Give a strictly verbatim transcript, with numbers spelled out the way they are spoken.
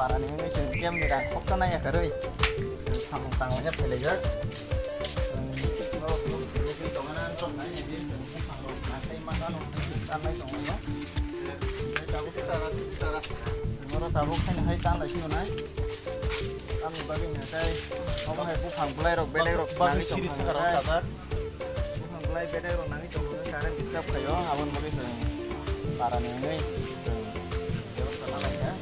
Parani wngwi chwng kemni rang khoksa nai ya kwrwi. Chwng samung tanglaina phailaijak. Chwng norok tongana norok nai naidi, chwng buphang rok naisai ma gano, chwng tanlai tonglaio. Chwng oro tabuk khaina hai tanlai sino nai. Tamni bagwi hwnkhe omo hai buphang bwlai rok belai rok nangwi tongkha. Buphang bwlai bedek rok nangwi tongo, current disturb khaio, aboni bagwi chwng parani wngwi chwng bebostha ma laikha.